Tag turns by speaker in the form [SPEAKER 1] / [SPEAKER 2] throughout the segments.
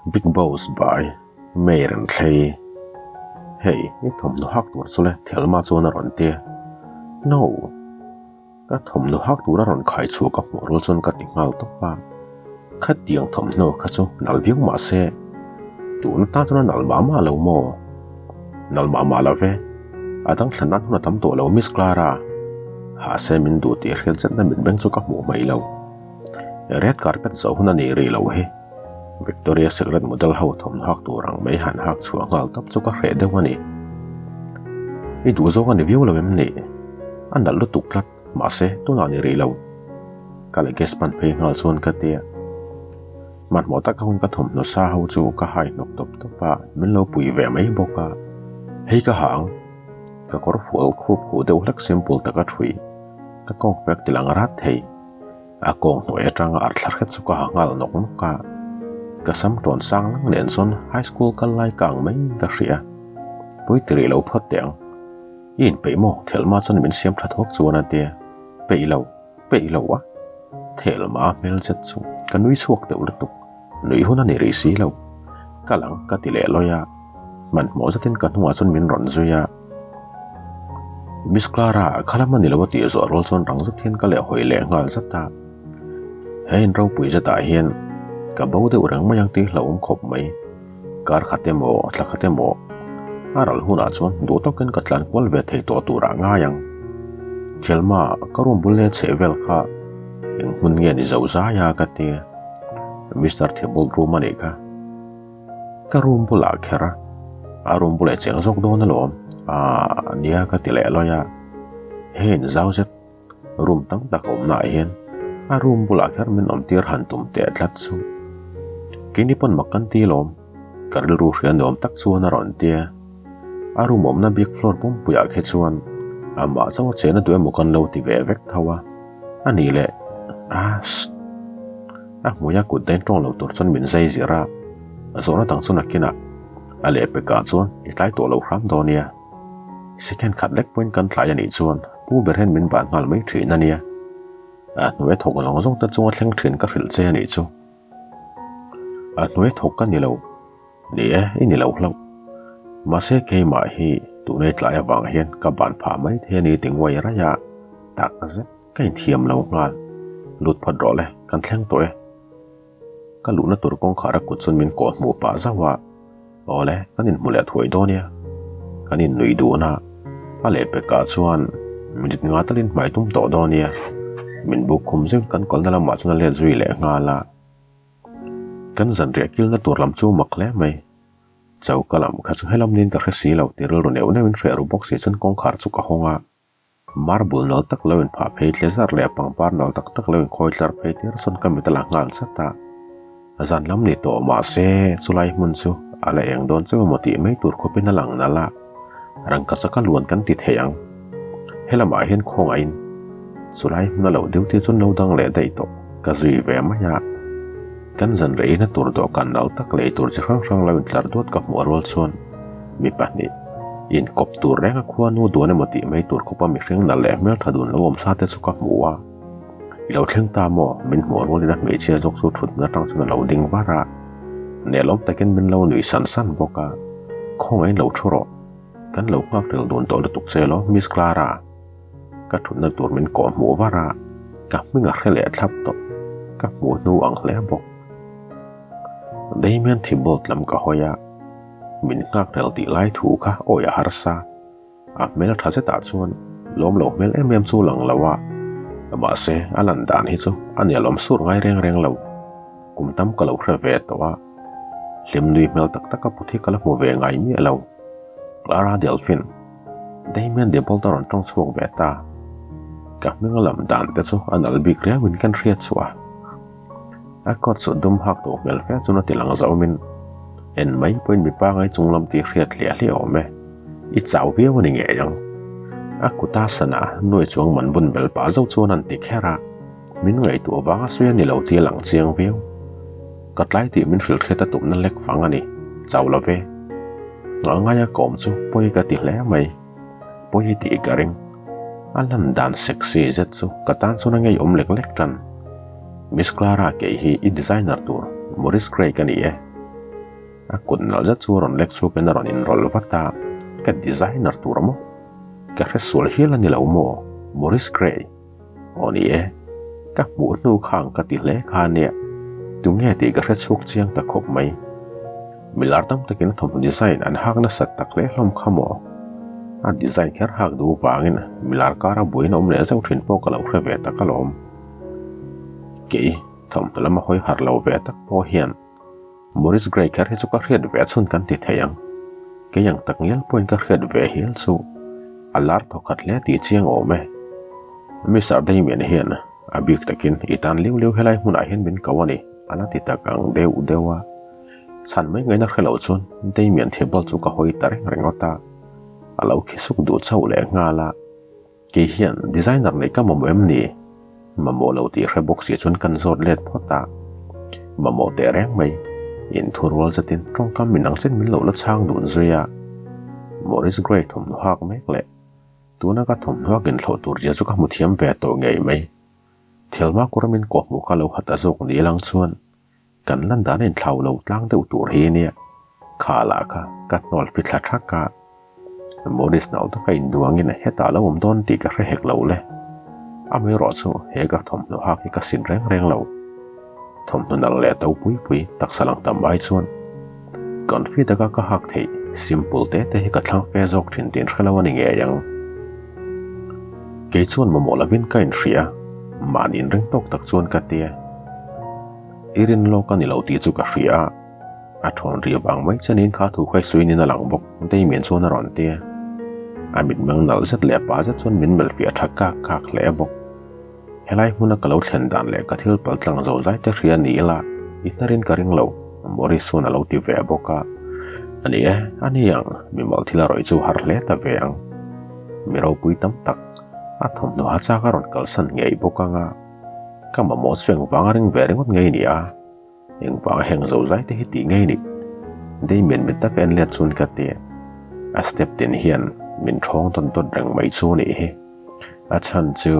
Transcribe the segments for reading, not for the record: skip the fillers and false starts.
[SPEAKER 1] Big Boss by Meiren Thlei. Hei, i thawmhnaw hak tur chu le Thelma chuan a rawn ti. No! Ka thawmhnaw hak tur a rawn khai chhuah ka hmuh rual chuan ka ti nghal tawp a. Khatiang thawmhnaw kha chu nal viau mah se, tun atan chuan a nal mah mah lo maw? Nal mah mah lo ve. A dang thlan nan hun a tam tawh lo Miss Clara. Hahse min duh tih hriat zetna mitmeng chu ka hmuh hmaih lo. Red carpet zawh hun a nih rih loh hi. Victoria Secret model ho thawmhnaw hak tur ang mai han hak chhuah nghal tawp chu ka hreh deuh a ni. I duh zawng a ni viau lo em ni? A nalh lutuk tlat, mahse tunah ni rih lo. Ka la gas pan phei nghal chuan ka tia. Hmanhmawh taka hun ka thawmhnaw sa ho chu ka hai hnawk tawp tawp a, min lo pui ve mai bawk a. Hei ka ha ang. Ka kawr fual khup huh deuh hlek simple taka ṭhui. Ka kawng fek tilang rat thei. A kawng hnuai atanga ar thla hret chu ka ha nghal nawk nawk a, ka sam tawn sang lang nen chuan high school kal lai ka ang mai ka hria. Pui ti rih lo phawt teh ang. I inpeih maw? Thelma chuan min siam tha thawk chuan a tia. Peih lo, peih lo a. Thelma a hmel zet chu ka nui chhuak deuh lutuk. Nuih hun a ni rih si lo. Kal ang ka ti leh lawi a. Hmanhmawh zetin ka hnungah chuan min rawn zui a. Miss Clara, khalam a ni lo a tih zawh rual chuan rang zet hian ka leh hawi leh nghal zat a. He in ropui zetah hian ka bo deuh reng mai ang tih hlauhawm khawp mai. Kar khat emaw, thla khat emaw a ral hunah chuan duh tawkin ka tlan kual ve thei tawh turah ngai ang. Thelma, ka room bul leh chheh vel kha eng hmun nge ni zo zai a ka ti. Mister Thibault room a nih kha. Ka room bulah kher a, a room bulah i cheng zawk dawn alawm, aah nia ka ti leh lawi a, hei in zau zet room tam tak a awmnaah hian a room bulah kher min awm tir han tum teh tlat chu keini pawn mak kan ti alawm, ka rilru hria ni awm tak chuan a rawn ti a, a room awmna bik floor pumpuiah khi chuan amah chauh a chena duh emaw kan lo ti ve vek tho a, a nih leh aah sst. A hmuia kut dain tawng lo tur chuan min zai zir a, zawhna dang chu nakinah a lehpekah chuan i tlai tawh lo hram dawn nia. Second khat lek pawhin kan tlai a nih chuan pu ber hian min ban nghal mai thin a nia. A hnuai thawk zawng zawng te chunga thleng thin ka hrilh che a nih chu. A hnuai thawk ka ni lo. Ni e, i ni lo hlauh. Mahse keimah hi tunei tlai avang hian ka ban phah mai thei a ni ti nguai raih a, tak zet. Ka inthiam lo nghal. Lut phawt rawh le, kan thleng tawh e. Ka luhna tur kawngkhar a kut chuan min kawh hmuh pah zauh a, Aw le, kan inhmu leh thuai dawn nia. Kan innuih dun a, a lehpekah chuan minute nga talin hmai tum tawh dawn nia. Min buk khum zeuhin kan kalna lamah chuan a let zui leh nghal a. Kan zanriah kilna tur lam chu mak hle mai. Choka lam kha chu helam niin ka hre si lo ti rilru neuh neuhin hreh ru bawk si chuan kawngkhar chu ka hawng a. Marble nal tak lo inphah phei tle zar leh pangpar nal tak tak lo inkhawi tlar phei tir sawn ka mit a la nghal chat a. Zan lam ni tawh mahse chulai hmun chu a la eng dawn chauh emaw tih mai tur khawpin a lang nalh a, rangkachak a luan kan ti thei ang. Helamah hian khawngaihin chulai hmun a lo duty chuan lo dang leh daih tawh ka zui ve mai a. Kan zan reina tur dawhkan nal tak lei tur chi hrang hrang lo intlar duat ka hmuh rual chuan mi pahnih inkawp tur reng a khua nu duan emaw tih mai tur khawpa mihring nalh leh hmeltha dun lo awm sa te chu ka hmu a. I lo thleng ta maw? Min hmuh rualin a hmeichhia zawk chu thut hmun atang chuan a lo ding var a. Nelawm takin min lo nuih san san bawk a. Khawngaihin lo thu rawh. Kan lo nghak ril dun tawh lutuk che lo, Miss Clara. Ka thutna tur min kawh hmuh var a, ka hming a hre leh thlap tawh. Ka hmuh hnu ang hle bawk. Damian Thibault lam ka hawi a, min nghak rel tih lai thu kha awi a harsa. A hmel tha zetah chuan lawm lo hmel em em chu lang lo a, mahse a lan dan hi chu a nialawm sur ngai reng reng lo. Kum tam ka lo hre ve tawh a, hlim nui hmel tak tak a put hi ka la hmu ve ngai miah lo. Clara Delphine, Damian Debolt a rawn tawng chhuak ve ta. Ka hming a lam dan te chu a nal bik riau in kan hriat chhuah a. A coat chu dum hak tawh hmel fe chuan a ti lang zaumin en mai pawhin mipa ngai chung lam tih hriat hliah hliah awm e. I chau viau a ni ngei ang. A kuta sana nuai chuang man bun bel pah zauh chuan an ti kher a. Min ngaihtuah vanga sawi a ni lo tih a lang chiang viau. Ka tlai tih min hrilh hriat a tumna lek vang a ni, chau lo ve. Nghah ngaia ka awm chu pawi ka ti hle mai. Pawi tih ka ring. A lan dan sexy zet chu ka tan chuan a ngeiawm lek lek tan. Miss Clara kei hi i designer tur Maurice Craig a ni e. A kut nalh zet chu rawn lek chhuakin a rawn inrawlh vat a, Ka designer tur maw? Ka hre sual hial a ni lo maw? Maurice Gray. Aw ni e, ka hmuh hnu khang ka ti hle kha nia. Tunge tih ka hre chhuak chiang ta khawp mai. Milar tam takin a thawmhnaw design an hak nasat tak hle hlawm kha maw? A design kher hak duh vangin milar kara buaina awm leh zauh thin pawh ka lo hre ve tak alawm. Kei, thawmhnaw lama hawi harh lo ve tak pawh hian Maurice Gray kher hi chu ka hriat ve chhun kan ti thei ang. Kei ang tak ngial pawhin ka hriat ve hial chu a lar thawkhat hle tih chiang awm e. Mister Damien hian a bik takin i tan liu liu helai hmunah hian min ko a ni, a la ti tak ang deuh deuh a. Chhan mai ngaihna hre lo chuan Damien thibal chu ka hawi ta reng ringawt a, a lo khi suk duh chauh leh nghal a. Kei hian designer neih ka mamawh em ni? Mamawh lo tih hre bawk si chuan kan zawt let phawt a. Mamawh teh reng mai. Inthurual zetin tawngkam min ang chen min lo la chhang dun zui a. Maurice Gray thawmhnaw hak mek leh tuna ka thawmhnaw a kinthlawh tur zia chu ka hmu thiam ve tawh ngei mai. Thelma kawr min kawhhmuh ka lo hat a zawk ni lang chuan Kan lan dan a inthlau lo tlang deuh tur hi nia, kha lah kha ka hnawl fi thla thak a. Maurice nau taka induangin hetah lo awm dawn tih ka hre hek lo le. Amaherawh chu he ka thawmhnaw hak hi ka sin reng reng lo. Thawmhnaw nalh leh to pui pui taksa lang tam ai chuan confi taka ka hak theih simple te te hi ka thlang fe zawk thin tih inhre lo a ni ngei ang. Kei chuan mamawh lovin ka inhria, mahni inring tawk tak chuan ka tia. I rin lawk a ni lo tih chu ka hria a, a thawn rih vang mai chenin kha thu kha i suinin a lang bawk, Damien chuan a rawn ti a. A mitmeng nalh zet leh pa zet chuan min melh fiah tha kak kak hle bawk. Helai hmuna ka lo thlen dan leh ka thil pal tlang zo zai te hria ni ila, i hnarin ka ring lo, Maurice chuan a lo ti ve bawk a. A ni e, a ni ang, mimal thil a rawih chu har hle ta ve ang. Mi ropui tam tak, a thawmhnaw ha chak a rawn kalsan ngei bawk ang a. Ka mamawh chu engvang a ring ve ringawt ngei ni a, engvang a heng zo zai te hi tih ngei ni. Damien mit taka en let chuan ka ti. A step tin hian min thawng dawt dawt reng mai chu a nih hi. A chhan chu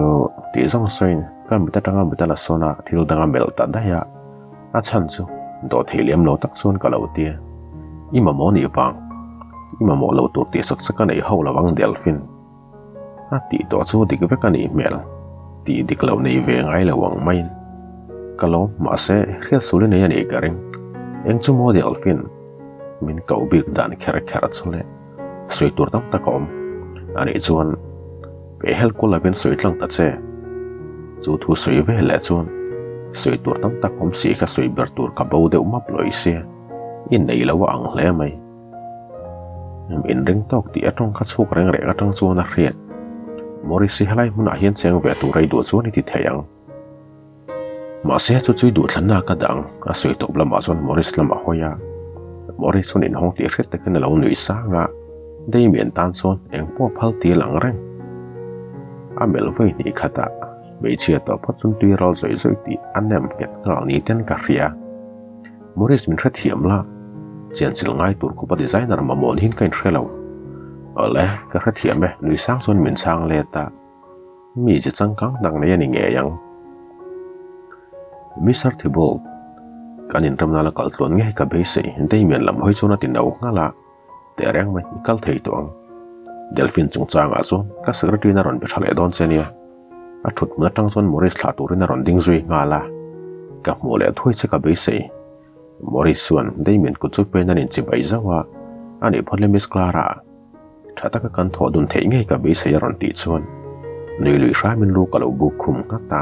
[SPEAKER 1] tih zawng sawiin ka mit atanga mit a la sawn a, thil dang a melh ta daih a. A chhan chu dawhthei lem lo tak chuan ka lo ti. I mamawh nih vang. I mamawh lo tur tih sak sak a neih ho lo ang Delphine. A tih tawh chu dik vek a nih hmel, tih dik lo nei ve ngai lo ang maiin. Ka lawm, mahse, hriatsul i nei a nih ka ring. Eng chu maw Delphine? Min koh bik dan kher kher chu le. Sawi tur tam tak a awm. A nih chuan, pehhel kual lovin sawi tlang ta che. Chu thu sawi ve leh chuan, sawi tur tam tak awm si kha sawi ber tur ka bo deuh map lawih sia. I nei lo a ang hle mai. Inring tawk tih atang kha chhuk reng reng atang chuan a hriat. Morris-i helai hmunah hian cheng ve tur ei duh chuan i ti thei ang. Mahse chu chui duhthlanna ka dah ang, a sawi tawp lamah chuan Morris lam a hawi a. Morris chuan inhawng tih hriat takin a lo nuih sang a, Damien tan chuan eng pawh a phal ti lang reng. A melh vawi hnih khatah hmeichhia tawh phawt chuan tui ral zawih zawih tih a nem nghet nghal ni ten ka hria. Maurice min hrethiam la, chianchilh ngai tur khawpa designer mamawh niin ka inhre lo. Awle, ka hrethiam e, nui sang chuan min chhang let a. Mi chi changkang tak nei a ni ngei ang. Mister Thibault, kan inremna la kal tluan ngei ka beisei, Damien lam hawi chuan a ti no nghal a. Tehreng mai, i kal thei tawh ang. Delphine chungchangah chuan ka secretary in a rawn be tha leh dawn che nia. A thut hmun atang chuan Maurice thlah turin a rawn ding zui nghal a. Ka hmuh leh thuai che ka beisei. Maurice chuan Damien kut chu pen an inchibai zauh a, A nih phawt le Miss Clara, tha taka kan thawh dun theih ngei ka beisei a rawn tih chuan nui lui hramin lu ka lo buk khum nghat a.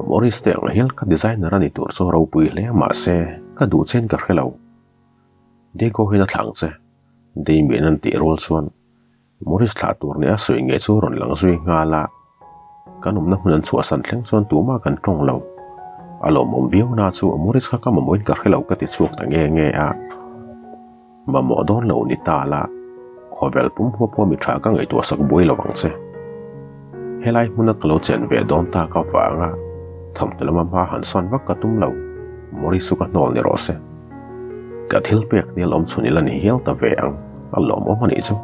[SPEAKER 1] Maurice te ang hial ka designer a ni tur chu ropui hle mahse ka duh chen ka hre lo. Diego hian a thlang che. Damien an tih rual chuan Maurice thlah tur nia sawi ngei chu rawn lang zui nghal a. Kan awmna hmun an chhuahsan thleng chuan tumah kan tawng lo. A lawmawm viau na chu Maurice kha ka mamawhin ka hre lo ka ti chhuak ta nge nge a. Mamawh dawn lo ni ta la, khawvel pum hua pawh mi tha ka ngaihtuah sak buai lo ang che. Helai hmuna ka lo chen ve dawn tak avanga thawmhnaw lama hma han sawn vak ka tum lo, Maurice chu ka hnawl ni rawh se. Ka thil pek hnial awm chhun ila ni hial ta ve ang, a lawmawm a nih chu.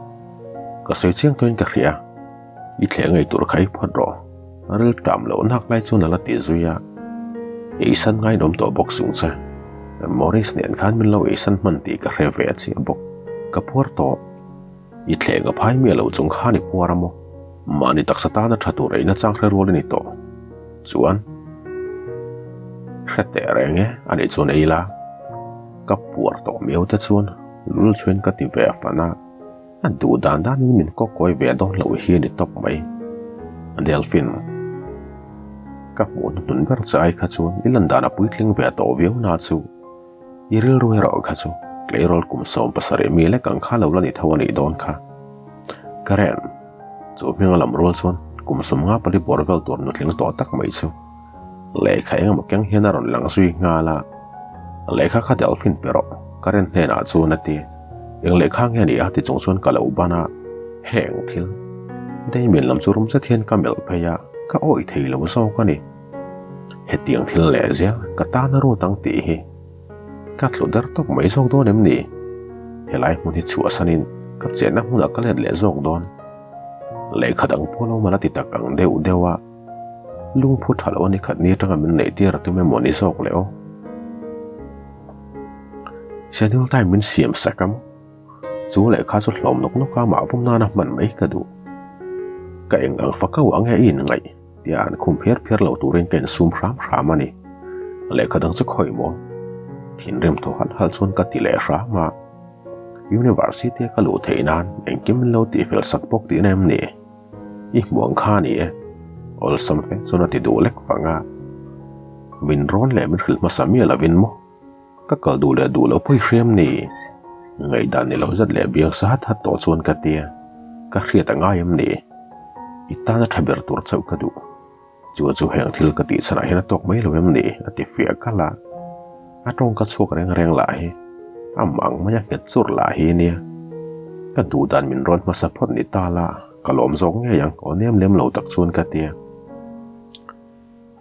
[SPEAKER 1] Ka sawi chiang tawhin ka hria, i thleh ngei tur kha i phawt rawh, ril tam loh nak lai chuan a la ti zui a, ei san ngainawm tawh bawk sung che. Morris nen khan min lo eisan hman tih ka hre ve chiah bawk. Ka puar tawh. I thleng a phai miah lo chung khan i puar a maw? Mahni taksa tana tha tur eina chang hre rual i ni tawh. Chuan. Hre teh reng e, a nih chuan ei la. Ka puar tawh miau te chuan lul chuan ka ti ve fan a. A duh dan danin min kawk kawi ve dawn loh hi a ni tawp mai. Delphine. Ka hmuh hnuhnun ber che ai kha chuan i lan dan a puitling ve tawh viau na chu i rilru erawh kha chu tleirawl kum 17 mi lek ang kha lo la ni tho a nih dawn kha. Karen. Chu hming a lam rual chuan kum 54 bawr vel tur nutling tawh tak mai chu lehkha engemaw keng hian a rawn lang zui nghal a. Lehkha kha Delphine pe rawh, Karen hnenah chuan a ti. Eng lehkha nge ni a ti chung chuan ka lo ban a, heng thil. Damien lam chu rum zet hian ka melh phei a, ka awih thei lo zawk a ni. Hetiang thil leh zel ka tan a ruat ang tih hi ka tlu der tawp mai zawk dawn em ni? Helai hmun hi chhuahsanin ka chenna hmunah ka let leh zawk dawn. Lehkha dang pawh lo mal a ti tak ang deuh deuh a. Lungphu tha lo a ni khat ni atanga min neih tir a tum emaw ni zawk leh aw. Schedule time min siam sak a maw? Chu lehkha chu hlawm nawk nawk a mah vawm nana hman mai ka duh. Ka eng ang fa kau ang e i inngaih tia an khum phiar phiar lo turin ka insum hram hram a ni. Lehkha dang chu khawi maw? Thinrim thaw halh halh chuan ka ti leh hram a. University a ka luh theih nan engkim min lo tihfel sak bawk tihna em ni? I hmuh ang kha a ni e. Awlsam fe chuan a ti duh lek vang a. Min rawn leh min hrilh hmasa miah lovin maw? Ka kal duh leh duh loh pawh i hriam ni? Ngaihdan ni lo zet leh biang sa hat hat tawh chuan ka ti a. Ka hriat a ngai em ni? I tana tha ber tur chauh ka duh. Chuan chu heng thil ka tih chhanah hian a tawk mai lo em ni? A ti fiah kalh a. A tawng ka chhuak reng reng lah hi a mang mai a nghet chur lah hi nia. Ka duh dan min rawn hmasa phawt ni ta la, ka lawm zawk ngei ang aw nem lem lo tak chuan ka ti a.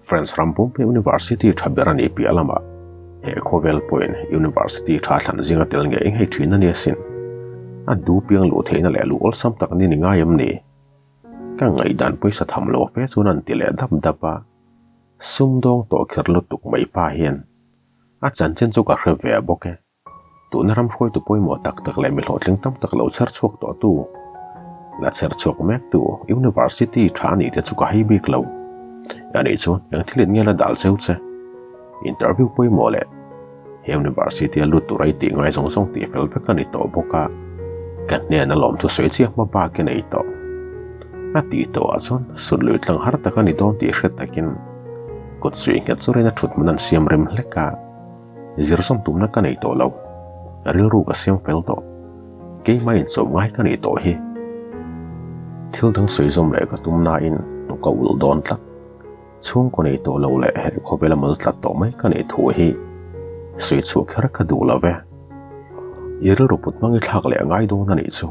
[SPEAKER 1] France ram pumpi University tha ber a nih piah lamah he khawvel pawhin University tha thlan zinga tel ngei ngei thin a nia sin. A du piang luh theihna leh luh awlsam tak ni ni ngai em ni? Ka ngaihdan pawisa tham lo fe chuan an ti leh dap dap a, sumdawng tawh kher lutuk mai pa hian a chanchin chu ka hre ve bawk e. Tuna ram hruaitu pawimawh tak tak leh mi hlawhtling tam tak lo chher chhuak tawh tu, la chher chhuak mek tu University tha a nih te chu ka hei bik lo. Anih chuan eng thil in nge la dal cheu che? Interview pawimawh leh he University a lut tur a i tih ngai zawng zawng tih fel vek a ni tawh bawk a, ka hnena lawmthu sawi chiah hma bak in a ei tawh. A tih tawh ah chuan sut lui tlang har tak a ni dawn tih hriat takin kut suih nghet churin a thut hmun an siam rem hlek a. Zir zawm tumna ka nei tawh lo. Rilru ka siam fel tawh. Keimah inchawm ngai ka nih tawh hi. Thil dang sawi zawm leh ka tum nain hnuk a ulh dawn tlat. Chhungkaw nei tawh lo leh he khawvela mal tlat tawh mai ka nih thu hi sawi chhuah kher ka duh lo ve. I rilru put hmang i thlak leh a ngai dawn a nih chu.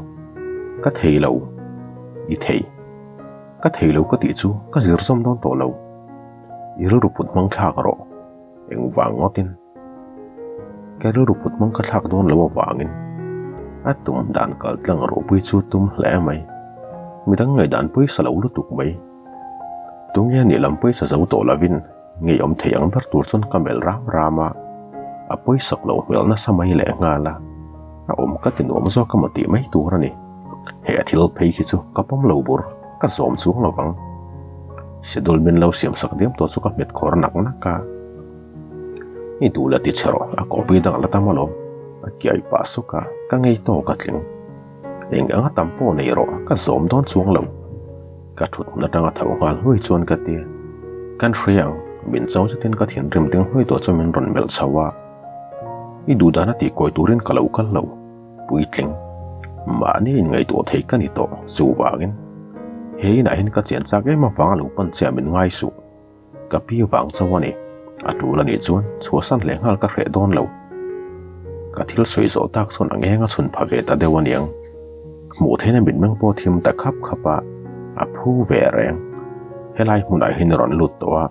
[SPEAKER 1] Ka thei lo. I thei. Ka thei lo ka tih chu ka zir zawm dawn tawh lo. I rilru put hmang thlak rawh. Engvang ngawtin ka rilru put hmang ka thlak dawn lo avangin a tum dan kal tlang ropui chu tum hle mai. Midang ngaihdan pawisa lo lutuk mai. Tunge nih lam pawisa zo tawh lovin ngeiawm thei ang ber tur chuan ka melh ram ram a, a pawisak lo hmel nasa mai leh nghal a, a awm ka ti nuam zawk emaw tih mai tur a ni. He a thil phei khi chu ka pawm lo bur, ka zawm chuang lo vang. Schedule min lo siam sak diam tawh chu ka hmet khawr nak nak a. I duh la ti che rawh, a kawpui dang la tam alawm. A kiai pah suk a, ka ngei tawk a tling. Eng anga tam pawh nei rawh, ka zawm dawn chuang lo. Ka thut hmun atanga tho nghal hluai chuan ka ti. Kan hria ang, min cho zetin ka thinrim ding hluai tawh chu min rawn melh chho a. I duh dan a tih kawi turin ka lo kal lo. Puitling, mahni inngaihtuah thei ka ni tawh, chuvangin he inah hian ka chian chak em avanga lo pan chiah min ngai suh. Ka pi vang chauh a ni, a tul a nih chuan chhuahsan leh nghal ka hreh dawn lo. Ka thil sawi zawh tak chuan a ngeng a chhun pha ve ta deuh a niang. Hmuh theihna mitmeng pawh thim ta khap khap a, a phu ve reng. Helai hmunah hian i rawn lut tawh a,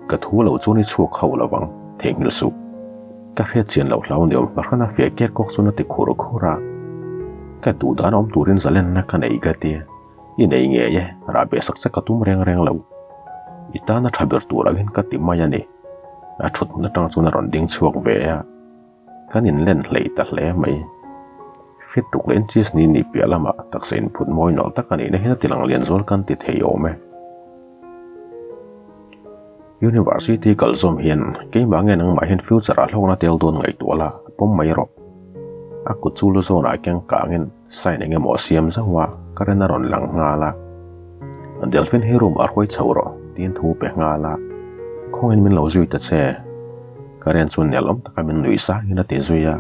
[SPEAKER 1] ka thu lo chuan i chhuak ho lo vang, theihnghilh suh. Ka hriat chian loh hlau ni awm fahran a fiah kek kawk chuan a ti khur khur a. Ka duh dan awm turin zalenna ka nei ka ti. I nei ngei e, rah beh sak che ka tum reng reng lo. I tana tha ber tur angin ka ti mai a ni. A thut hmun atang chuan a rawn ding chhuak ve a. Kan inlen hleih ta hle mai. Fit ruk leh inches ni nih piah lamah taksa inphut mawi nalh tak a nihna hian a tilang lian zual kan ti thei awm e. University kal zawm hian keimah nge nangmah hian future ah hlawkna tel dawn ngaihtuah la pawm mai rawh. A kut chu lu zawnah keng kangin sign eng emaw a siam zauh a, current a rawn lang nghal a. Delphine hi room ah hruai chho rawh tiin thu pe nghal a, Khawngin min lo zui ta che. Current chu nel awm taka min nuih sangin a ti zui a,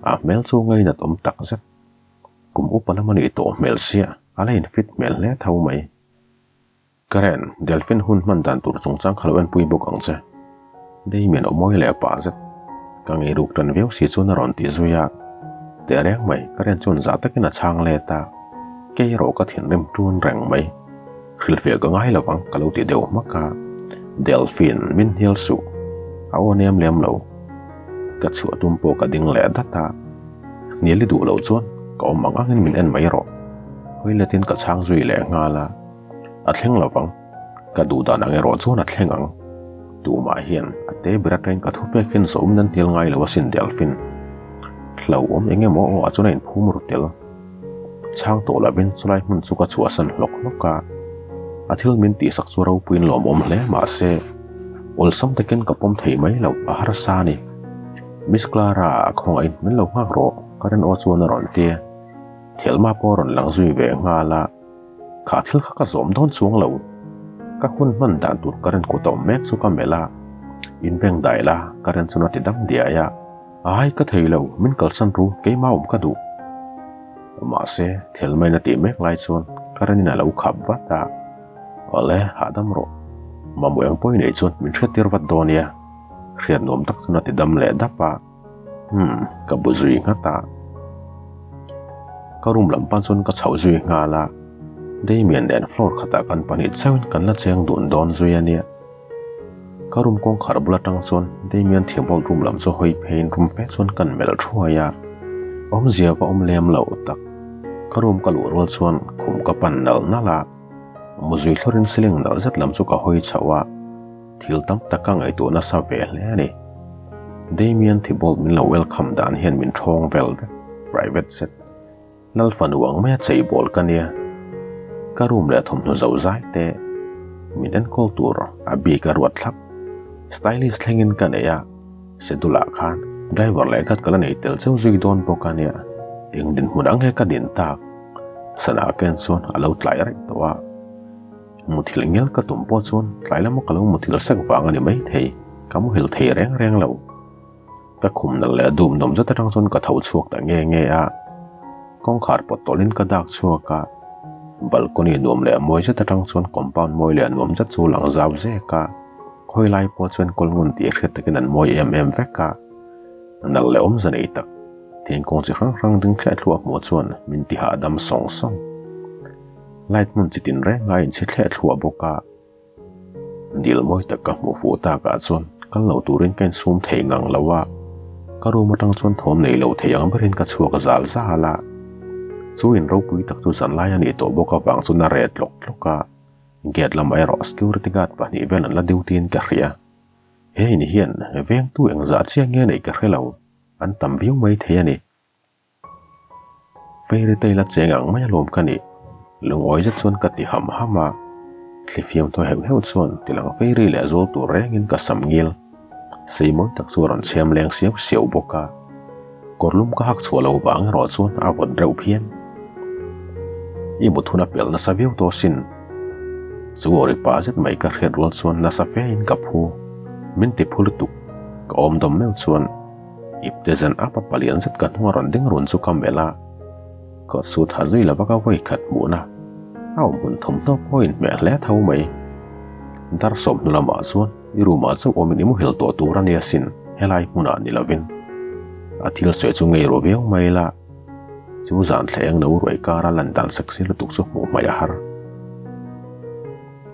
[SPEAKER 1] a hmel chu ngainat awm tak zet. Kum upa lam a nih tawh hmel sia, a la infit hmel hle tho mai. Karen, Delphine hun hman dan tur chungchang kha lo enpui bawk ang che. Damien aw mawi leh pah zet. Ka ngei ruk tan viau si chuan a rawn ti zui a. Teh reng mai, Karen chuan zah takin a chhang let a. Kei erawh ka thinrim ṭun reng mai. Hrilhfiah ka ngai lovang ka lo ti deuh hmak a. Delphine, min hnial suh. A aw nem lem lo. Ka chhuah tum pawh ka ding leh dat a. Hnial i duh loh chuan ka awm ang angin min en mai rawh. Hawi letin ka chhang zui leh nghal a. A thleng lo vang. Ka duh dan ang erawh chuan a thleng ang. Tumah hian a te ber atangin ka thupek hian zawmin an hnial ngai lo asin Delphine. Hlauhawm eng emaw aw ah chuan a inphum ru tel. Chhang tawh lovin chulai hmun chu ka chhuahsan hlawk hlawk a. A thil min tihsak chu ropuiin lawmawm hle mahse awlsam takin ka pawm thei mai lo a harsa a ni. Miss Clara a khawngaihin min lo nghak rawh Karen aw chuan a rawn ti. Thelma pawh a rawn lang zui ve nghal a. Kha thil kha ka zawm dawn chuang lo. Ka hun hman dan tur ka rin kut a awm mek chu ka melh a, in beng dai la ka rin chuan a ti dam diai a. Ai ka thei lo, min kalsan ru, keimah awm ka duh. Mahse, thil main a tih mek lai chuan ka rin in a lo khap vat a. Awle, hahdam rawh. Mamawh eng pawh i neih chuan min hriattir vat dawn nia. Hriat nuam tak chuan a ti dam leh dap a. Umm, ka bu zui nghat a. Ka room lam pan chuan ka chhoh zui nghal a. Damien nen floor khatah kan pahnih chauhin kan la cheng dun dawn zui a nia. Ka room kawngkhar bul atang chuan Damien Thibault room lam chu hawi pheiin room fe chuan kan melh thuai a. Awmzia va awm lem loh tak. Ka room ka luh rual chuan khum ka pan nalh nalh a. Mu zui thlawrin ceiling nalh zet lam chu ka hawi chhoh a. Thil tam tak ka ngaihtuah nasa ve hle a ni. Damien Thibault min lo welcome dan hian min thawng vel vek, private zet. Lal fanu ang maia cheibawl ka nia. Ka room leh thawmhnaw zo zai te min enkawl tur a bik a ruat thlap. Stylist thlengin ka nei a, Sedulah khan driver leh guard ka la nei tel cheu zui dawn bawk a nia. Eng dinhmun ang nge ka din tak? Sana ken chuan a lo tlai reng tawh a. Muthilh ngial ka tum pawh chuan tlai lama ka lo muthilh sek vang a ni maithei, ka muhil thei reng reng lo. Ka khum nalh leh dum nawm zet atang chuan ka tho chhuak ta nge nge a, kawngkhar pawt tawlhin ka dak chhuak a, balcony nuam leh mawi zet atang chuan compound mawi leh nuam zet chu lang zau zek a, khawi lai pawh chuan kawl ngun tih hriat takin an mawi em em vek a, nalh leh awmze nei tak thingkung chi hrang hrang ding thleh thluah hmuh chuan min ti hahdam sawng sawng. Light hmun chi tin reng a inchhe thleh thluah bawk a, dil mawi tak ka hmuh fuh takah chuan kal lo turin ka insum thei ngang lo a, ka room atang chuan thawm nei lo thei ang berin ka chhuak zal zal a, chu in ropui tak chu zanlai a nih tawh bawk avang chuan a reh tlawk tlawk a, gate lamah erawh security guard pahnih vel an la duty in ka hria, he in hian vengtu engzah chiah nge neih ka hre lo, an tam viau mai thei a ni. Fairy tale a cheng ang mai alawm ka nih. Lungawi zet chuan ka ti ham ham a. Thlifiam thaw heuh heuh chuan tilang fairy leh zual tur rengin ka sam ngil. Sei mawi tak chu a rawn chhem leng siau siau bawk a. Kawrlum ka hak chhuah lo vang erawh chuan a vawt reuh phian. I mut hun a pel nasa viau tawh sin. Chu aw ri pa zet mai ka hriat rual chuan nasa fe in ka phu. Min ti phu lutuk. Ka awm dawm meuh chuan. Ipte zan apa palian zet ka hnunga rawn ding run chu ka melh a, ka su tha zui lova ka vawi khat hmuhna a awm hun thawmhnaw pawh inhmeh hle tho mai. Dar sawmhnu lamah chuan i room ah chauh awmin i muhil tawh tur a nia sin helai hmunah ni lovin a thil sawi chu ngei ru viau mai la, chu zan thleng no ruai kara lan dan sexy lutuk chu hmuh hmaih a har.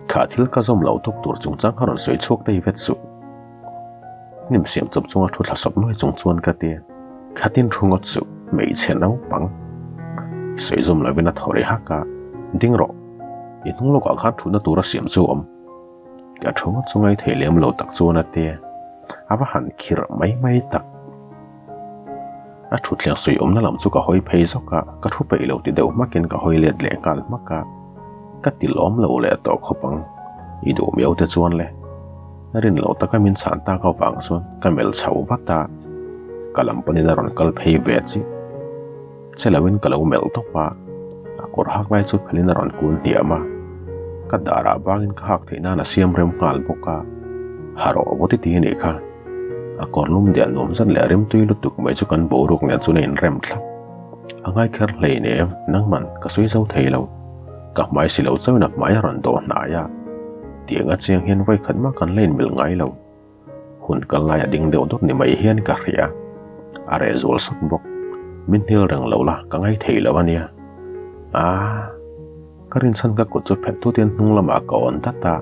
[SPEAKER 1] Kha thil ka zawm lo tawp tur chungchang kha rawn sawi chhuak tei vet suh. Hnim siam chawp chunga thu thla sawp nuai chung chuan ka ti, Khatin thu ngawt suh, hmeichhe naupang. Sawi zawm lovin a thaw rih hak a, Ding rawh, i hnung lawkah khan thutna tura siam chu awm. Ka thu ngawt chu ngaithei lem lo tak chuan a ti, A va han khirh mai mai tak. A thutthleng suih awmna lam chu ka hawi phei zawk a, ka thu peih lo ti deuh hmakin ka hawi let leh nghal hmak a. Ka ti lawm lo leh tawh khawp ang, i duh miau te chuan le. Rin loh taka min chhan tak avang chuan ka melh chho vat a, ka lam panin a rawn kal phei ve chiah. Che loin ka lo melh tawp a, a kawr hak lai chu phelin a rawn kun hniam a, ka darah bangin ka hak theih nan a siam rem nghal bawk a, ha rawh vaw ti ti a nih kha. A kawr lum diah nuam zat leh rimtui lutuk mai chu kan boruak nen chuan a inrem thlap. A ngai kher hleinem, nangman ka sawi zo thei lo. Ka hmai si lo chauhin a hmai a rawn dawh hnai a, tiang a chiang hian vawikhat mah kan la inmilh ngai lo. Hun kal lai a ding deuh dawt ni mai hian ka hria. A reh zual sawt bawk. Min hnial reng lo la, ka ngai thei lo a nia. Aaa. Ka rinchhan ka kut chu phet tutin hnung lamah ka awn dat a,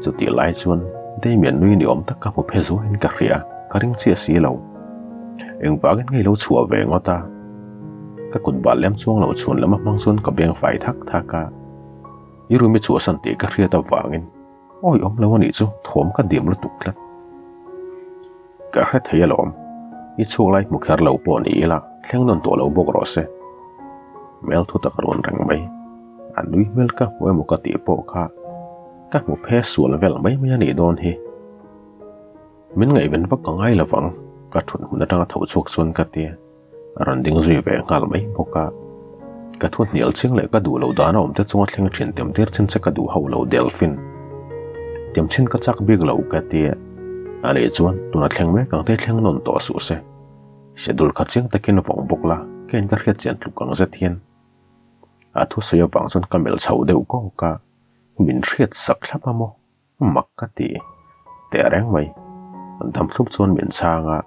[SPEAKER 1] chutih lai chuan Damian nui ni awm tak ka hmu phe zuahin ka hria, ka ring chiah si lo. Engvangin ngei lo chhuah ve ngawt a? Ka kut bal lem chuang lo chhun lam a hmang chuan ka beng fai thak thak a, i room i chhuahsan tih ka hriat avangin awi awm lo a nih chu thawm ka dim lutuk tlat. Ka hre thei alawm, i chhuak lai hmu kher lo pawh ni ila thleng nawn tawh lo bawk rawh se. Hmel thu tak rawn reng mai, a nui hmel ka hmu emaw ka tih pawh kha ka hmu phe sual vel mai mai a nih dawn hi. Min ngaihven vak ka ngai lovang, ka thut hmun atanga tho chhuak chuan ka ti. A rawn ding zui ve nghal mai bawk a. Ka thu hnial ching leh ka duh loh dan a awm te chunga thleng thin tem tir chin che ka duh hauh lo Delphine. Tem chin ka chak bik lo ka ti a. A nih chuan tuna thleng mek ang te thleng nawn tawh suh se. Schedule kha chiang takin vawng bawk la, keiin ka hriat chian tluk ang zet hian. A thusawi avang chuan ka melh chho deuh kawk a, min hriat sak thlap a maw? Mak ka ti teh reng mai. Dam thlup chuan min chhang a,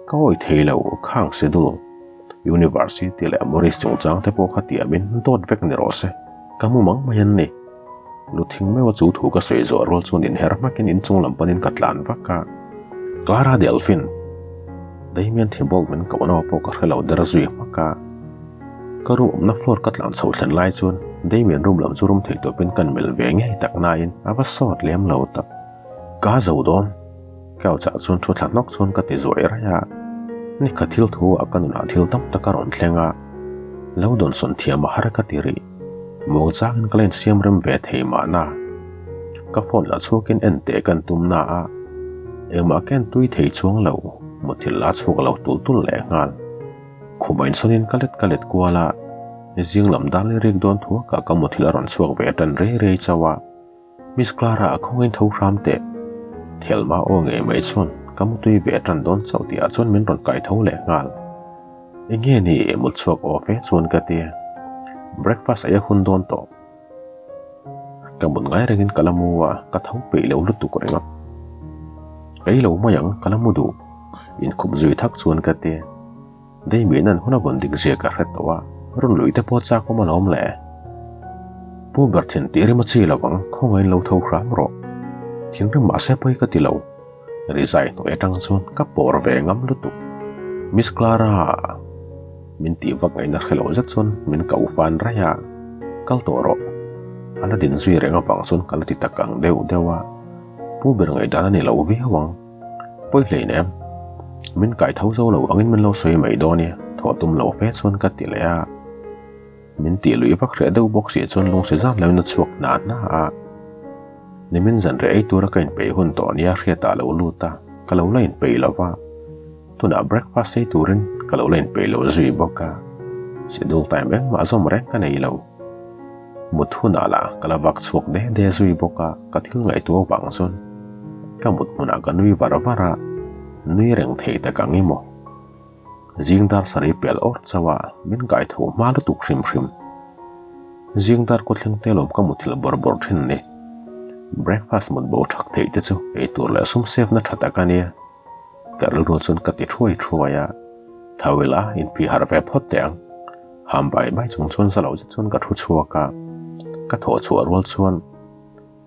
[SPEAKER 1] ka awi thei lo khang schedule, University leh Maurice chungchang te pawh kha tiamin dawt vek ni rawh se, ka mu mang mai an ni. Lu thing meuha chu thu ka sawi zawh rual chuan inher hmakin inchung lam panin ka tlan vak a, Clara Delphine! Damian Thibault min koh na pawh ka hre lo der zui hmak a. Ka room awmna floor ka tlan chho thlen lai chuan Damian room lam chu rum thei tawpin kan melh ve ngei tak nain a va sawt lem lo tak. Ka zo dawn. Couch ah chuan thu thla hnawk chuan ka ti zuai raih a. Ni kha thil thu ah ka nunah thil tam tak a rawn thleng a. Lo dawnsawn thiam a har ka ti rih. Muang changin ka la insiam rem ve thei mahna. Ka phone la chhuakin en teh kan tum na a. Engmah ka en tui thei chuang lo. Muthilh la chhuak lo tul tul leh nghal. Khum a insawn in ka let ka let kual a, zing lam dan leh rik dawn thu ka ka muthilh a rawn chhuak ve tan rei rei chauh a. Miss Clara a khawngain tho hram teh. Thelma aw ngei mai chuan ka mutui ve tan dawn chauh tih ah chuan min rawn kai tho leh nghal. Enge ni mut chhuak aw fe chuan ka ti. Breakfast ei a hun dawn tawh. Ka mut ngai rengin ka la mu a, ka tho peih lo lutuk ringawt. Ei lo mai ang, ka la mu duh. Inkhup zui thak chuan ka ti. Damian an hun a vawn dik zia ka hre tawh a, rawn lui te pawh chak awm alawm le. Pu ber thin tih rim a chi lo ang, khawngaihin lo tho hram rawh. Thinrim mahse pawi ka ti lo. Rizai hnuai atang chuan ka pawr ve ngam lutuk. Miss Clara. Min tih vak ngaihna hre lo zet chuan min ko fan raih a, Kal tawh rawh. A la din zui reng avang chuan ka la ti tak ang deuh deuh a, Pu ber ngaihdan a ni lo viau ang. Pawi hlein em? Min kai tho zo lo angin min lo sawi mai dawn i, thawh tum lo fe chuan ka ti leh a. Min tih lui vak hreh deuh bawk si chuan lungsi zan loin a chhuak hna hna a. Nimin zanriah ei tura ka inpeih hun tawh nia hriatah a lo lut a, ka lo la inpeih lo va. Tunah breakfast ei turin ka lo la inpeih lo zui bawk a, schedule time engmah zawm reng ka nei lo. Mut hunah lah ka la vak chhuak de de zui bawk a, ka thil ngaihtuah vang chuan ka mut hmunah ka nui var var a, nui reng thei tak ang i maw? Zing dar sarih pel awr chauh a, min kaitho hma lutuk hrim hrim. Zing dar kawthleng te lawm ka muthilh bawrh bawrh thin ni. Breakfast mut bo thak theih te chu eitur leh sum save na tha tak a nia. Ka rilru chuan ka ti thuai thuai a, Tho ila inphih harh ve phawt teh ang. Ham bai bai chung chuan za lo zet chuan ka thu chhuak a, ka thawh chhuah rual chuan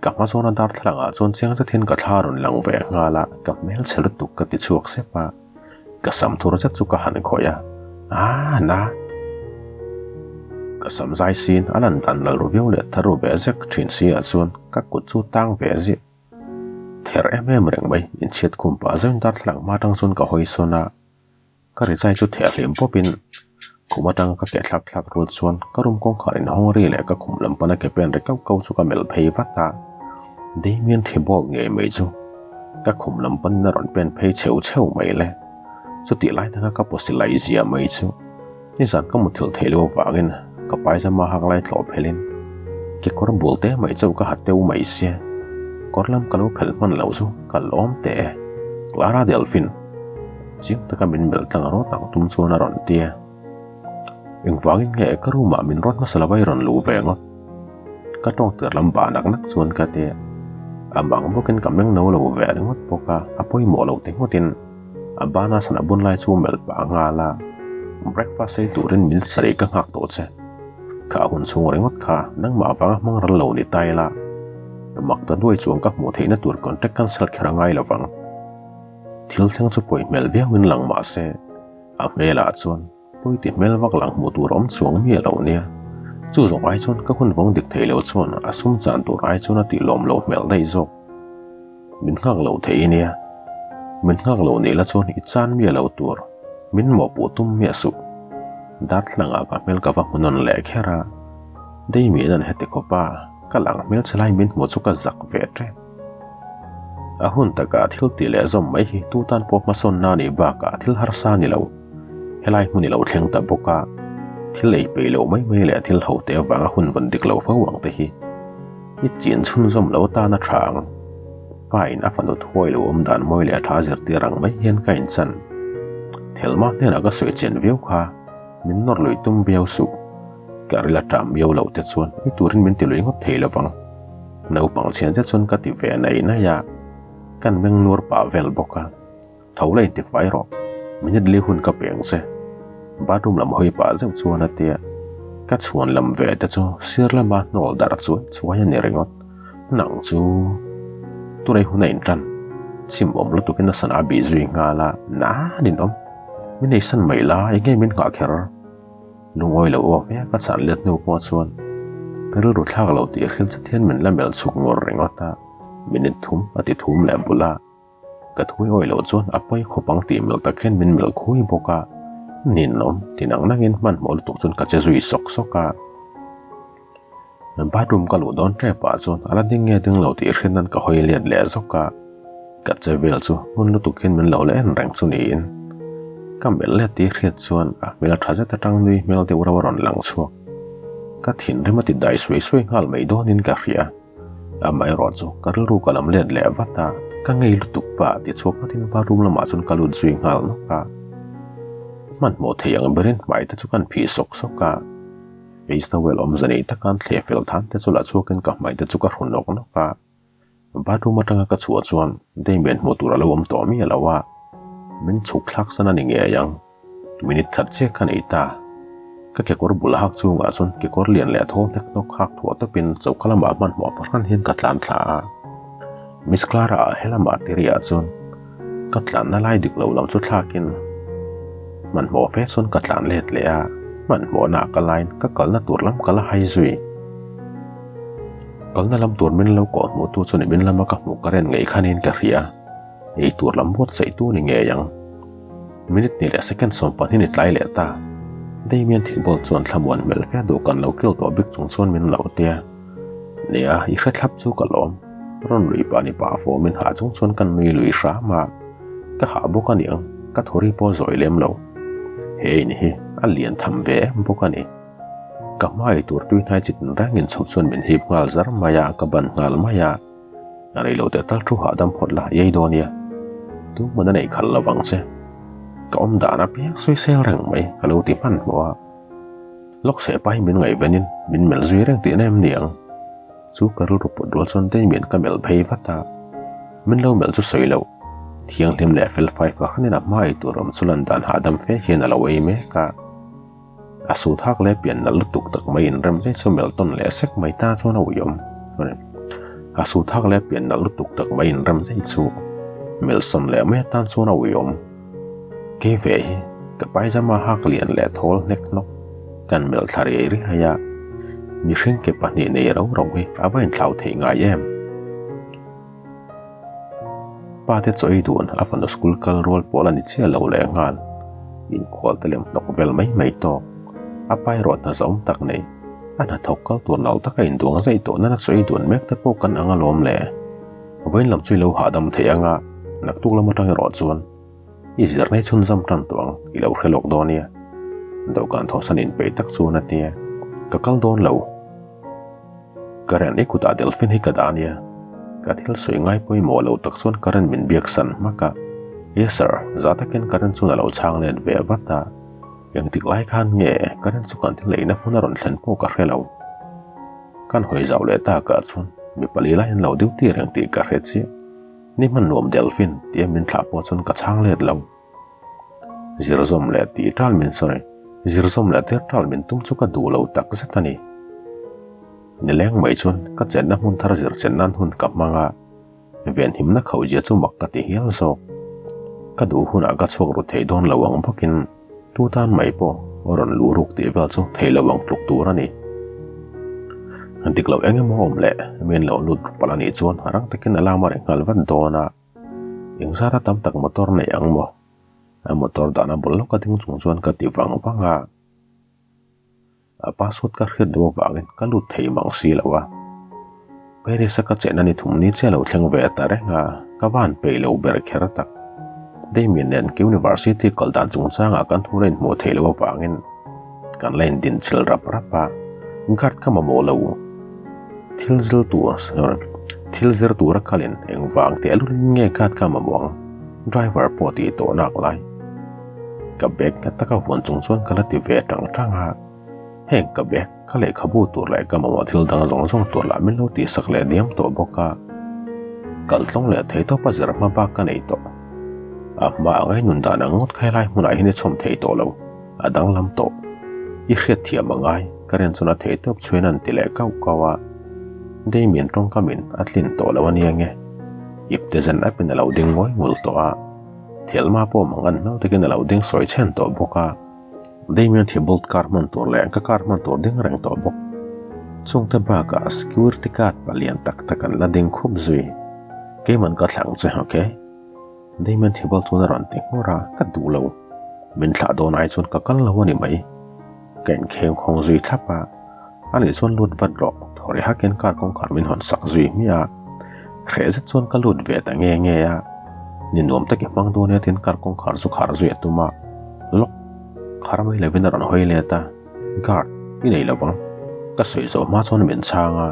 [SPEAKER 1] ka hma zawna darthlalang ah chuan chiang zet hian ka thla rawn lang ve nghal a, ka hmel chhe lutuk ka ti chhuak sep a, ka sam thur zet chu ka han khawih a, Aaa na! Ka sam zai sin a lan dan lal ru viau leh thar ru ve zek thin si ah chuan ka kut chu tang ve ziah. Ther em em reng mai, inchhiat khum pah zeuhin darthlalang hma atang chuan ka hawi sawn a. Ka rizai chu theh hlim pawpin khum atanga ka ke thlak thlak rual chuan ka room kawngkhar inhawng ri leh ka khum lam pana ke pen ri kauh kauh chu ka melh phei vat a. Damien Thibault ngei mai chu ka khum lam panin a rawn pen phei chheu chheu mai le. Chutih lai taka ka pawsi laih zia mai chu nizan ka muthilh theih loh avangin ka paizama hak lai tlawh phelhin kekawr bul te mai chauh ka ha teu mai sia. Kawr lam ka lo phelh hman loh chu ka lawm teh e. Clara Delphine. Chiang taka min melh tlang rawt ang tum chuan a rawn ti a. Engvangin nge ka room ah min rawt hmasa lo a i rawn luh ve ngawt? Ka tawng tir lam bah nak nak chuan ka ti a. A bang bawkin ka meng no lo ve ringawt bawk a, a pawimawh lo ti ngawtin a bana sana bun lai chu melh pah nghal a. Breakfast ei turin min sarih ka nghak tawh che. Kha hun chhung ringawt kha nangmah vanga hmang ral lo ni ta ila, mak ta nuai chuan ka hmuh theihna tur contract cancel kher a ngai lovang. Thil thleng chu pawi hmel viauin lang mah se, a hmelah chuan pawi ti hmel vak lang hmuh tur awm chuang miah lo nia. Chu zawng ai chuan ka hun vawng dik thei lo chuan a sum chan tur ai chuan a tih lawm loh hmel daih zawk. Min nghak lo thei nia. Min nghak lo nih la chuan i chan miah lo tur min mawhpuh tum miah suh. Darthlangah ka hmel ka va hmu nawn leh kher a, Damien an heti khawp a, ka lang hmel che lai min hmuh chu ka zak ve tep. A hun takah thil tih leh zawm mai hi tu tan pawh hmasawnna a nih bakah thil harsa a ni lo. Helai hmun i lo thleng ta bawk a, thil ei peih loh mai mai leh thil ho te avanga hun vawn dik lo fo ang te hi i chin chhunzawm lo atan a tha ang. Pa in a fanu thuai lo awm dan mawi leh tha zirtir ang mai hian ka inchan. Thelma hnenah ka sawi chen viau kha min nawr lui tum viau suh. Ka ril a ṭam miau loh te chuan i turin min ti lui ngawt thei lovang. Naupang chhian zet chuan ka ti ve nai nai a, kan meng nur pah vel bawk a. Tho la intifai rawh, minute li hun ka peng che. Bathroom lam hawi pah zeuh chuan a ti a, ka chhuan lam ve te chu sir lama hnawl darh chuai chuai a ni ringawt. Nang chu tunei hun a inṭan, chim awm lutukin a sana a bih zui nghal a, nan in awm. Min eisan mai la, enge min nghah kher? Lungawi lo aw ve ka chan let hnu pawh chuan rilru thlak lo tih hrilh chet hian min la melh chhuk ngawr ringawt a, minute thum a ti thum leh bul a, ka thui awi loh chuan a pawi khawp ang tih melh tak hian min melh khui bawk a, ninawm ti nang nangin hmanhmawh lutuk chuan ka che zui sawk sawk a. Bathroom ka luh dawn tep ah chuan a la ding nge ding lo tih hriat nan ka hawi let leh zawk a, ka che vel chu ngun lutuk hian min lo la en reng chu niin ka melh let tih hriat chuan a hmel tha zet atang nui hmel deuh reuh a rawn lang chhuak. Ka thinrim a ti dai suai suai nghal mai dawnin ka hria. Amaherawh chu ka rilru ka lam let leh vat a, ka ngei lutuk pa ti chhuak nghatin bathroom lamah chuan ka lut zui nghal nawk a. Hmanhmawh thei ang berin hmai te chu kan phih sawk sawk a. Face towel awmze nei taka an thleh fel than te chu la chhuakin ka hmai te chu ka hru nawk nawk a. Bathroom atanga ka chhuah chuan Damien hmuh tur a lo awm tawh miah lo a, min chhuk thlak san a ni ngei ang. Minute khat chiah ka nei ta. Ka kekawr bul hak chungah chuan kekawr lian leh thawl hnek hnawk hak thuah tawpin choka lamah hmanhmawh fahran hian ka tlan thla a. Miss Clara ah helamah tiriah chuan Ka tlanna lai dik lo lam chu thlakin hmanhmawh fe chuan ka tlan let leh a, hmanhmawhna ah ka lain ka kalna tur lam ka la hai zui. Kalna lam tur min lo kawh hmuh tu chuan min lama ka hmuh ka ren ngei khanin ka hria, ei tur lam buatsaih tu ni ngei ang. Minute hnih leh second 12 ni tlai leh ta. Damien Thibault chuan thlamuan hmel fe duh kan lo kil tawh bik chung chuan min lo tia. Nia, i hre thlap chu ka lawm. Rawn lui pah ni pah fawmin hah chung chuan kan nui lui hram a, ka hah bawk a niang, ka thawri pawh zawi lem lo. He in hi a lian tham ve em bawk a ni. Ka hmai tur tui hnai chi tin rengin chhuk chuan min hip nghal zar mai a, ka ban nghal mai a. A rei lo teh tal thu hahdam phawt la, i ei dawn nia. Tu hmun a neih khalh lo vang che. Ka awm dan apiang sawisel reng mai, ka lo ti hmanhmawh a. Lawk seh pa hi min ngaihvenin min melh zui reng tihna em ni ang? Chu ka rilru put rual chuan Damien ka melh phei vat a, min lo melh chu sawi loh. Thianghlim leh fel fai fahranin a hma ei tur awm chu lan dan hahdam fe hian a lo ei mek a. A sut hak leh pian nalh lutuk tak mai inrem zet chu melh tawn leh sek mai ta chuan a uiawm. A sut hak leh pian nalh lutuk tak mai inrem zet chu melh sawn leh mai atan chuan a uiawm. Kei ve hi ka paizama hak lian leh thawl hnek hnawk kan melh thla riai riai a, mihring ke pahnih nei rau rau hi a va inthlau theih ngai em? Pa te chaw ei dun a fanu school kal rual pawl a ni chiah lo leh nghal. Inkhual te lem hnawk vel mai mai tawk. A pa erawh hna zahawm tak nei. A hnathawk kal tur nal taka induang zaih tawh nana chu ei dun mek te pawh kan ang alawm le. Vawiin lam chu i lo hahdam thei anga naktuk lam atang erawh chuan i zirna hi chhunzam tan tawh ang i lo hre lawk dawn nia. Dawhkan thawhsan inpeih tak chuan a tia, Ka kal dawn lo. Karen i kutah Delphine hi ka dah ania. Ka thil sawi ngai pawimawh lo tak chuan Karen min biak san hmak a. Yes sir, za takin Karen chuan a lo chhang let ve vat a. Engtik lai khan nge Karen chu kan thil eina hmun a rawn thlen pawh ka hre lo. Kan hawi zau leh takah chuan mi pali lai an lo duty reng tih ka hre chiah. Ni hman nuam Delphine tia min thlah pawh chuan ka chhang let lo. Zirzawm leh tih tal min sawi, zirzawm leh tir tal min tum chu ka duh lo tak zet a ni. Nileng mai chuan ka chenna hmun thar zir chen nan hun ka hmang a, venhimna khauhzia chu mak ka ti hial zawk. Ka duh hunah ka chhuak ru thei dawn lo ang bawkin tu tan mai pawh rawn luh ruk tih vel chu thei lo ang tluk tur a ni. Dik loh eng emaw awm leh min lo lut palh a nih chuan rang takin alarm a ri nghal vat dawn a. Engzara tam tak motor nei ang maw? A motor dahna bul lawka ding chung chuan ka ti vang vang a. A password ka hriat duh avangin ka lut thei mang si lo a. Paris-a ka chenna ni thum ni chiah lo thleng ve ta reng a, ka van peih lo ber kher tak. Damien nen ka university kal dan chungchangah kan thu la inhmuh theih loh avangin kan la indinchil rap rap a, guard ka mamawh lo. Thil zir tur sorry thil zir tura kalin engvang teh alulin nge guard ka mamawh ang? Driver pawh tih tawh nak lai. Ka bag nghet taka vuan chung chuan ka la ti ve tang tang a, heng ka bag, ka lehkhabu tur leh ka mamawh thil dang zawng zawng tur lah min lo tihsak leh diam tawh bawk a. Kaltlawng leh thei tawpa zir hma bak ka nei tawh. A hma ang ai nun dan ang ngawt kha helai hmunah hian i chhawm thei tawh lo. A danglam tawh. I hriatthiam a ngai, ka ren chuan a thei tawp chhuin an ti leh kauh kauh a. Damien tawngkamin a tlin tawh lo a nia nge. Ipte zen apin a lo ding ngawi ngul tawh a. Thelma pawh mang an hmel takin a lo ding sawi chhen tawh bawk a. Damien Thibault car hman tur leh ka car hman tur ding reng tawh bawk. Chungte bakah security guard palian tak tak an la ding khup zui. Keiman ka thlang che, okay? Damien Thibault chuan a rawn ti nghawr a, ka duh lo. Min thlah dawn ai chuan ka kal lo a ni mai. Ka inkheng khawng zui thlap a, ani chuan lut vat rawh, thaw ri hakin car kawngkhar min hawn sak zui hmiah a. Hreh zet chuan ka lut ve ta nge nge a, ni nuam tak i hmang dawn nia tiin car kawngkhar chu khar zui a tum a, lock khar mai lovin a rawn hawi let a, guard i nei lovang ka sawi zawh hma chuan min chhang a.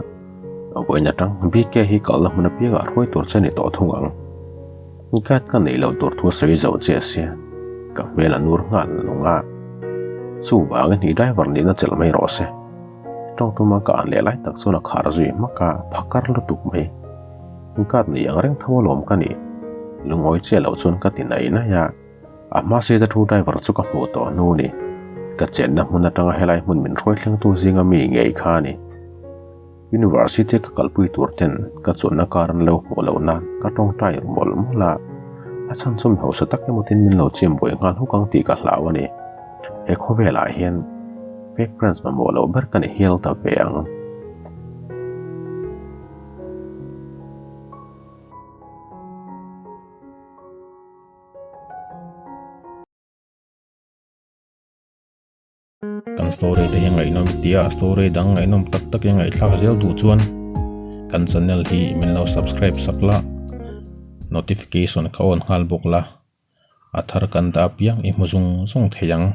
[SPEAKER 1] Vawiin atang BK hi kalna hmun apiangah hruai tur che ni tawh thung ang. Guide ka neih loh tur thu a sawi zo che sia, ka hmel a nur nghal nung a. Chuvangin i driver nihna chelh mai rawh se. Tawng tuma ka an leh lai tak chuan a khar zui hmak a, phakar lutuk mai. Guide nei ang reng tho alawm ka nih. Lungawi che loh chuan ka ti nai nai a. A hma seat a thu driver chu ka hmuh tawh hnu ni. Ka chenna hmun atanga helai hmun min hruai thlengtu zinga mi ngei kha a ni. University ka kalpui tur ten ka chawlhna kar an lo hmuh loh nan ka tawngtai ru mawlh mawlh a. A chhan chu mi hausa tak emaw tin min lo chim buai nghal huk ang tih ka hlau a ni. He khawvelah hian fake friends mamawh loh ber ka ni hial ta ve ang.
[SPEAKER 2] Kan story te hi ngaihnawm tia story dang ngaihnawm tak tak i ngaihthlak zel duh chuan kan channel hi min lo subscribe sak la notification kha on nghal bawk la a thar kan dah apiang i hmu zung zung thei ang.